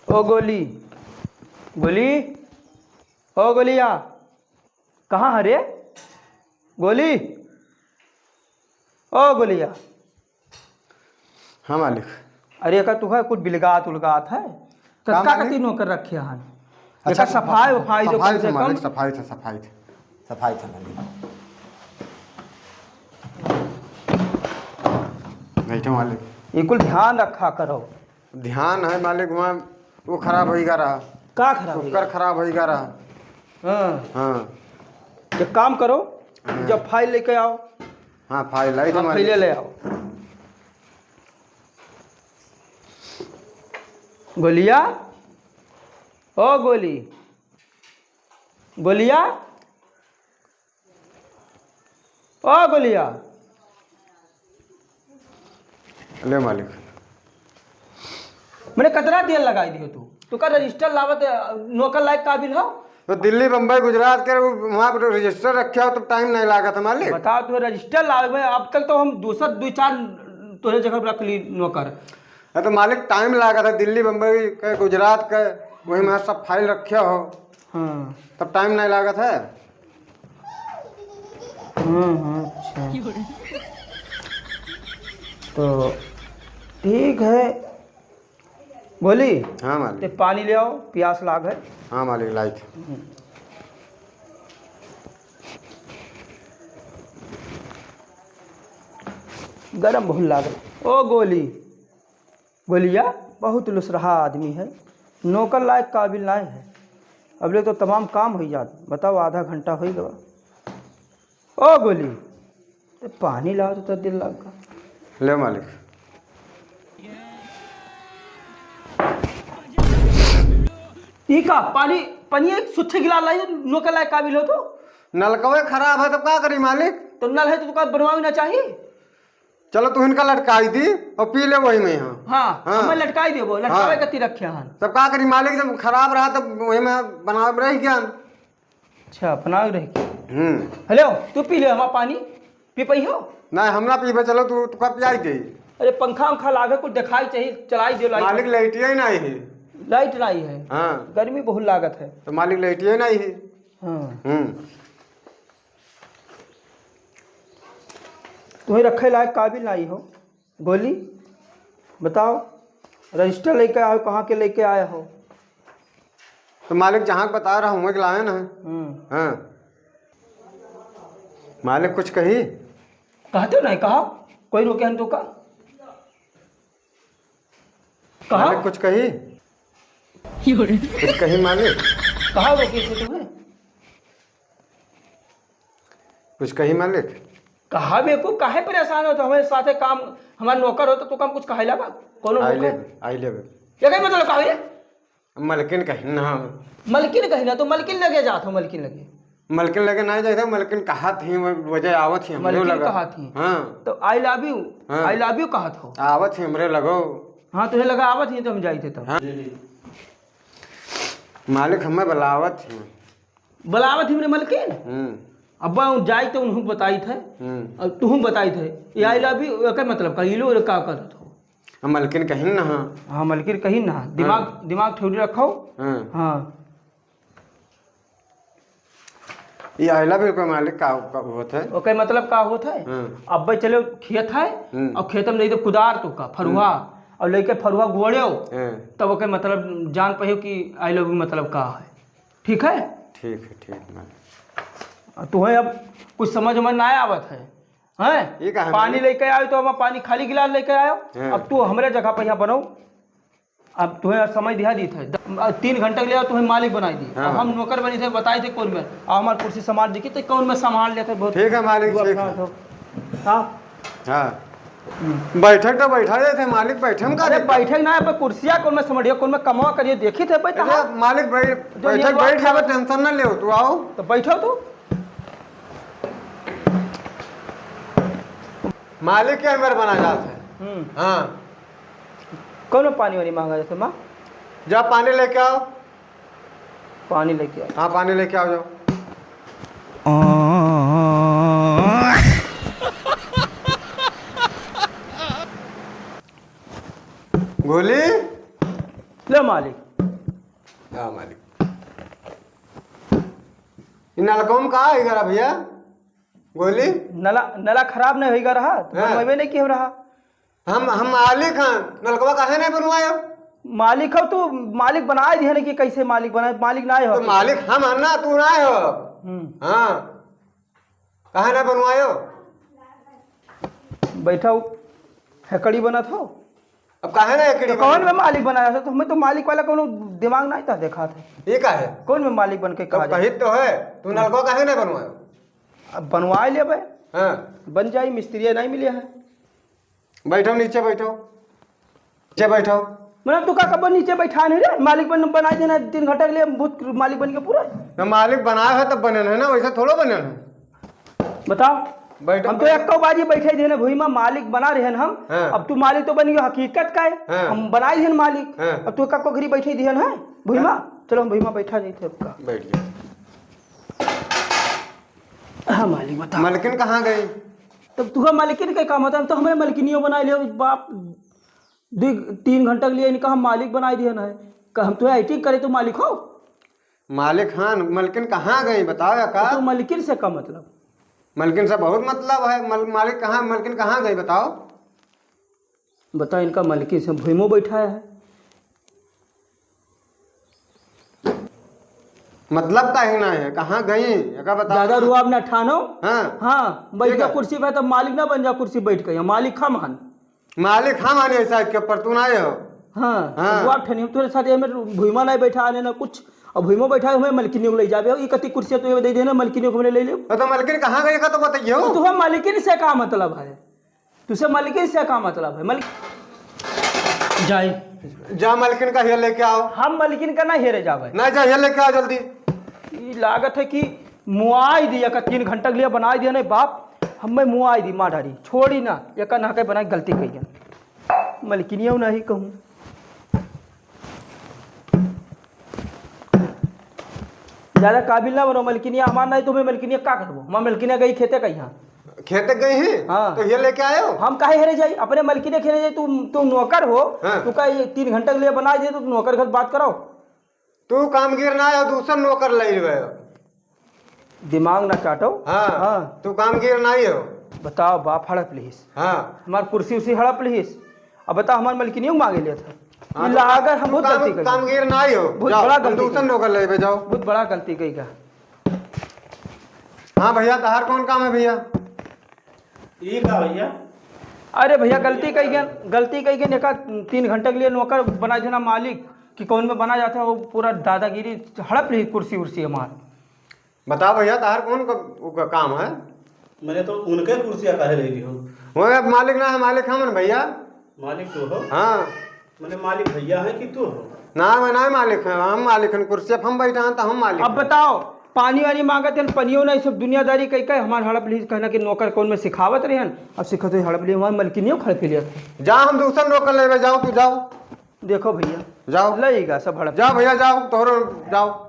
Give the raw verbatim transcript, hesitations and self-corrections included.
ओ गोली, गोली, ओ गोलिया, कहाँ है रे? गोली, ओ गोलिया। हाँ मालिक। अरे, एका तू है कुछ बिलगात उलगात है? तो का का मालिक? तीनों कर रखे हन? अच्छा, एका सफा-, सफाई सफा-, उफाई दो सफाई कम से से मालिक, कम। सफाई से, सफाई से, सफाई से मालिक। बैठो मालिक। ये कुल ध्यान रखा करो। ध्यान है मालिक, वहाँ वो खराब होइगा रहा। का खराब होइगा? कुकर खराब होइगा रहा। हाँ। हाँ। एक काम करो, हाँ। जब फाइल लेके आओ। हाँ, फाइल लाई हाँ, तुम्हारी। फाइल ले आओ। गोलिया, ओ गोली, गोलिया, ओ गोलिया। ले मालिक। मैंने कतरा देर लगाई दियो तू? तू का रजिस्टर लावत, नौकर लायक काबिल हो? तो दिल्ली, बम्बई, गुजरात के वहाँ पर रजिस्टर रखे हो तो टाइम नहीं लागत है मालिक। बताओ, तू रजिस्टर लावे में अब तक तो हम दूसर दो चार तोरे जगह रख ली नौकर। हाँ, तो मालिक टाइम लागत है, दिल्ली, बम्बई के, गुजरात के, वही में सब फाइल रखे हो। हाँ। तब टाइम नहीं लागत है। हाँ, हाँ, अच्छा। तो ठीक है, बोली। हाँ मालिक। ते पानी ले आओ, प्यास लाग है। हाँ मालिक, लाइट। गरम बहुत लाग है। ओ गोली, गोलिया बहुत लुसरहा आदमी है, नौकर लायक काबिल नाय है। अब ले तो तमाम काम होई जात, बताओ आधा घंटा होई गवा। ओ गोली, ते पानी लाओ तो दिल लग गा। ले मालिक। ई का पानी, पानी एक सुच्छे गिलास लाई, नौकर लायक काबिल हो तो? नलकवे खराब है, तब का करी मालिक? तो नल है तो तुका बनवावे ना चाहिए? चलो तू इनका लटकाई दी और पी ले वही में, हाँ। हाँ, हाँ। हमें लटकाई देबो, लटकावे हाँ। कती रखे हन। तब का करी मालिक, जब खराब रहा तब वही में बनावे में रह गया। अच्छा, बनावे रह गया। हम्म। हेलो, तू पी ले हमार पानी, पी पई हो? नहीं, हम ना पीबे, चलो तू, तू का पियाई दे। अरे पंखा उंखा लागे, कुछ दिखाई चाहिए, चलाई दे लाइट। मालिक लाइट ही नहीं है। लाइट नहीं है? हाँ। गर्मी बहुत लागत है। तो मालिक लाइट ही नहीं है। हाँ। हम्म। तुहे रखे लायक काबिल नाई हो। गोली, बताओ, रजिस्टर लेके आए हो, कहाँ के लेके आए हो? तो मालिक जहाँ के बता रहा हूँ, वहीं के लाए ना। हम्म। हाँ। मालिक कुछ कही? कहते नहीं, कहा, कोई रोके हम तो का? कहा? मालिक कुछ कही? कुछ कही मालिक? कहा रोके थे तुम्हें? कुछ कही मालिक? कहा बेवकूफ, काहे परेशान हो? तो हमारे साथे काम, हमार नौकर हो तो, तो काम कुछ कहे ला बा? कोनो आई नौकर? लेबे, आई लेबे। ये कहीं मतलब का हो रे? मलकिन कही ना। मलकिन कही ना, तो मलकिन लगे जात हो, मलकिन लगे। मलकिन लगे ना जाए थे, मलकिन कहा थी, वो वजह आवत ही हमरे मलकिन लगा। कहा थी? हाँ। तो I love you, हाँ। I love you कहा था। आवत ही हमरे लगो। हाँ, तुहे लगा आवत ही तो हम जाई थे तब। हाँ। मालिक हमें बुलावत ही। बुलावत ही हमरे मलकिन? हम्म। अब हम जाई तो उन्हों बताई थे। हम्म। और तुहूँ बताई थे। ये I love you, एकर मतलब का? ये लोग का करत हो? हम मलकिन कहिन ना, हाँ। हाँ, मलकिन कहिन ना। दिमाग, हाँ। दिमाग थोड़ी रखो। हाँ। हाँ। ये I love you का मालिक का, का होत है? ओके, मतलब का होत है? हाँ। अब्बे चले खेत है हम्म। और खेत में नहीं तो कुदार तो का, फरुआ, हम्म। और लेके फरुआ गोड़ेओ, हाँ। तब ओके मतलब जान पाइयो कि I love you मतलब का है। ठीक है? ठीक है, ठीक है। अब तुहे अब कुछ समझ में ना आवत है, हैं? ये का है पानी मालिक? लेके आयो तो हम पानी खाली गिलास लेके आयो, हाँ। अब तू हमरे जगह पे यहाँ बनो। अब तुहे समय दिया दी थे, द-, तीन घंटा के लिए तुहे मालिक बनाई दी। हाँ। अब हम नौकर बनी थे, बताई थे कौन में, अब हमार कुर्सी संभाल दी कि तो कौन में संभाल लेते बहुत ठीक है मालिक, वो ठीक अपना है। तो, हाँ। हाँ। हम्म। बैठक तो बैठा देते मालिक, बैठे में का अरे दिक्कत? बैठक ना है, पर कुर्सिया कौन में संभालिए, कौन में कमवा करिए, देखी थे बैठा अरे हाँ। मालिक बैठ, जो ये बैठक लोग बैठ जावे, खा- टेंशन ना ले, तू आओ। तो बैठो तू। मालिक के मेरे बना जात है। हम्म। हाँ। कौन पानी वानी मांगा जैसे माँ? जा पानी लेके आओ। पानी लेके आओ। हाँ, पानी लेके आओ, जाओ। गोली? ले मालिक। हाँ मालिक। इ नलकवा में का है करा भइया? गोली? नला, नला खराब नहीं होइगा रहा, तो हाँ। बनवावे नहीं किहो रहा। हम, हम मालिक हैं, नलकवा काहे नहीं बनवायो? मालिक हो तू, मालिक बनाए दिहे ना कि कैसे मालिक बनाए, मालिक ना हो। तो मालिक हम हैं ना, तू ना हो। हम्म। हाँ, काहे नहीं बनवायो? बैठा हो, हेकड़ी बनत हो। अब काहे ना हेकड़ी तो कौन बनी? में मालिक बनाया था? तो हमें तो मालिक वाला कोनो दिमाग नहीं था, देखा था। ये का है? कौन में मालिक बन के कहा अब जाए? कहित तो है, तू नलकवा काहे नहीं बनवायो? अब बनवाए लेबे। हाँ। बन जाई, मिस्त्री नहीं मिले है। बैठो, नीचे बैठो, नीचे बैठो। मतलब तू का कब नीचे बैठा नहीं रे? मालिक बन, बनाई देना तीन घंटा के लिए, बहुत मालिक बन के पूरा। ना, मालिक बनाए है तब बनल है ना, वैसे थोड़ो बनल है। बताओ। बैठो, हम तो बैठो। एक्को बाजी बैठे दिहन है भुइमा, मालिक बना रहे हैं हम। हाँ। अब तू मालिक तो बन गयो, हकीकत का है। हाँ। हम बनाई दिहन मालिक। हाँ। अब तू एक्को घड़ी बैठे दिहन है भुइमा। हाँ। चलो हम भुइमा बैठा नहीं थे आपका। बैठ जाओ। हाँ मालिक, बताओ। मलकिन कहाँ गई? तब तुहा मलकिन के का मतलब? तो हमें मलकिनियो बनाए लियो बाप। दो, तीन घंटा के लिए इनका हम मालिक बनाए दिहन है। का हम तुम्हें एक्टिंग करे तो मालिक हो? मालिक हाँ, मलकिन कहाँ गई बताओ या का? तो मलकिन से का मतलब? मलकिन से बहुत मतलब है। मल-, मालिक कहाँ, मलकिन कहाँ गई बताओ? बताओ, इनका मलकिन से भुइमो बैठाया है। मतलब का ही ना है, कहाँ गई? एका बताओ ज्यादा ना। रुआब ना ठानो। हाँ। हाँ, बैठ ठीक जा है। कुर्सी पे, तब मालिक ना बन जा कुर्सी बैठ के, यहाँ मालिक हम हन। मालिक हम आने साइड के ऊपर, तू ना हो। हाँ, हाँ। रुआब ठनी, तोरे साथ ये में भुइमा नहीं बैठा आने ना कुछ, अब भुइमा बैठा हमें मलकिनियों को ले जाबे, ये कति कुर्सियाँ तू ये दे देना, मलकिनियों को हमने ले लियो। तो, तो मलकिन कहाँ गई का तो बताइए हो। तो तुम्हें मलकिन से का मतलब है? तुसे मलकिन से का मतलब है? मल-, जाए। जा मलकिन का हेर लेके आओ। हम मलकिन का ना हेरे जावे। ना जा, हेर लेके आओ जल्दी। ई लागत है कि मुआई दी, एका तीन घंटा के लिए बनाई दिया नहीं बाप, हमें मुआई दी, मार डारी, छोड़ी ना, एका ना के बनाई गलती कही है। मलकिनिया नहीं कहूँ। ज्यादा काबिल ना बनो, मलकिनिया हमार नहीं, तुम्हें मलकिनिया का करबो? हमार मलकिनिया गई खेते कहीं। खेते गई ही? हाँ। तो ये लेके आयो? हम काहे हेरे जाई? अपने मलकिनिया खेले जाई, तू, तू नौकर हो, हाँ। तू का ये तीन घंटा के लिए बनाई दे, तो तू नौकर घर बात कराओ। तू कामगीर ना हो, दूसर नौकर ले गयो। दिमाग ना चाटो। हाँ। हाँ। तू कामगीर ना हो। बताओ बाप, हड़प लिहिस। हाँ। हमार कुर्सी उर्सी हड़प लिहिस। अब बता, हमार मलकिनियों मांगे लिया था। हाँ, ई तो लागत हम तू बहुत काम-, गलती करी। कामगीर ना हो। बहुत जाओ, बड़ा हम गलती दूसर करी। नौकर लेबे जाओ। बहुत बड़ा गलती करी का। हाँ भैया, तहार कौन काम है भैया? ई का भैया? अरे भैया, गलती कही गन, गलती कही गन, एका तीन घंटे के लिए नौकर बना देना मालिक, कि कौन में बना जाता है, वो पूरा दादागिरी हड़प ली कुर्सी उर्सी हमार। बताओ भैया, तहार कौन क-, उ क-, काम है? मैंने तो उनके कुर्सियाँ काहे ले ली हो? वो अब मालिक ना है, मालिक हमन भैया। मालिक तू हो? हाँ। मैंने मालिक भैया है कि तू हो? ना, मैं ना मालिक है, हम मालिक हैं, कुर्सी पे हम बैठा हैं तो हम मालिक अब हैं। बताओ, पानी वानी मांगत हैं, पनियो नहीं, सब दुनियादारी कही कहे, हमार हड़प ली कहना कि नौकर कौन में सिखावत रहे हैं, अब सिखत हुई हड़प ली, हमार मलकिनियो खड़प लिया। जा, हम दूसर नौकर लेबे, जाओ, तू जाओ। देखो भैया, जाओ। लइगा सब हड़प। जाओ भैया, जाओ, तोहरो जाओ।